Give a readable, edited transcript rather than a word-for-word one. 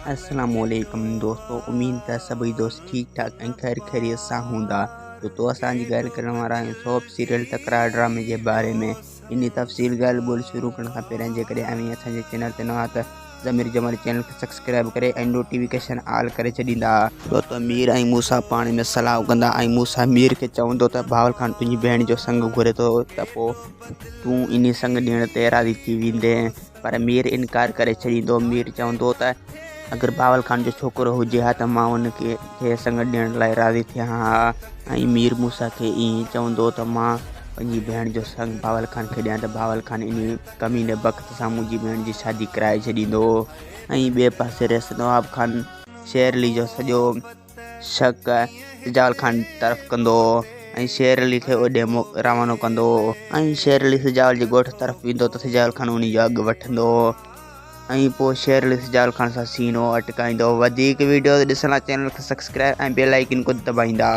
السلام عليڪم دوستو اميد ته سڀئي دوست ٺيڪ ٺاڪ ۽ خير خيريت سان هوندا. دوستو اسان اڄ ڳالهه ڪرڻ وارا آهيون سوپ سيريل تڪرار ڊرامي جي باري ۾ انهي تفصيل ڳالهه ٻولهه شروع ڪرڻ کان پهريان جيڪڏهن اوهين اسان جي چينل تي نوان ته ضمير جمالي چينل کي سبسڪرائب ڪري ۽ نوٽيفڪيشن آل ڪري ڇڏيندا. دوستو مير ۽ موسيٰ پاڻ ۾ صلاح ڪندا ۽ موسيٰ مير کي چوندو ته بهاول خان تنهنجي ڀيڻ جو سڱ گهري ٿو ته پوء تون انهي سڱ ڏيڻ تي راضي ٿي ويندين پر مير انڪار ڪري ڇڏيندو. مير چوندو ته اگر بهاول خان جو ڇوڪرو هجي ها ته مان ان کي سڱ ڏيڻ لاء راضي ٿيان ها ۽ مير موسيٰ کي ائين چوندو ته مان پنهنجي ڀيڻ جو سڱ بهاول خان کي ڏيان ته بهاول خان انهي ڪميني بخت سان منهنجي ڀيڻ جي شادي ڪرائي ڇڏيندو ۽ ٻئي پاسي ريس نواب خان شير علي جو سڄو شڪ سجاول خان طرف ڪندو ۽ شير علي کي اوڏي روانو ڪندو ۽ شير علي سجاول جي ڳوٺ طرف ويندو ته سجاول خان انهي جو اڳ وٺندو ۽ پوء شير علي سجاول خان سان سينو اٽڪائيندو. وڌيڪ ويڊيوز ڏسڻ لاء چينل کي سبسڪرائب ۽ بيل آئيڪن کي دٻائيندا.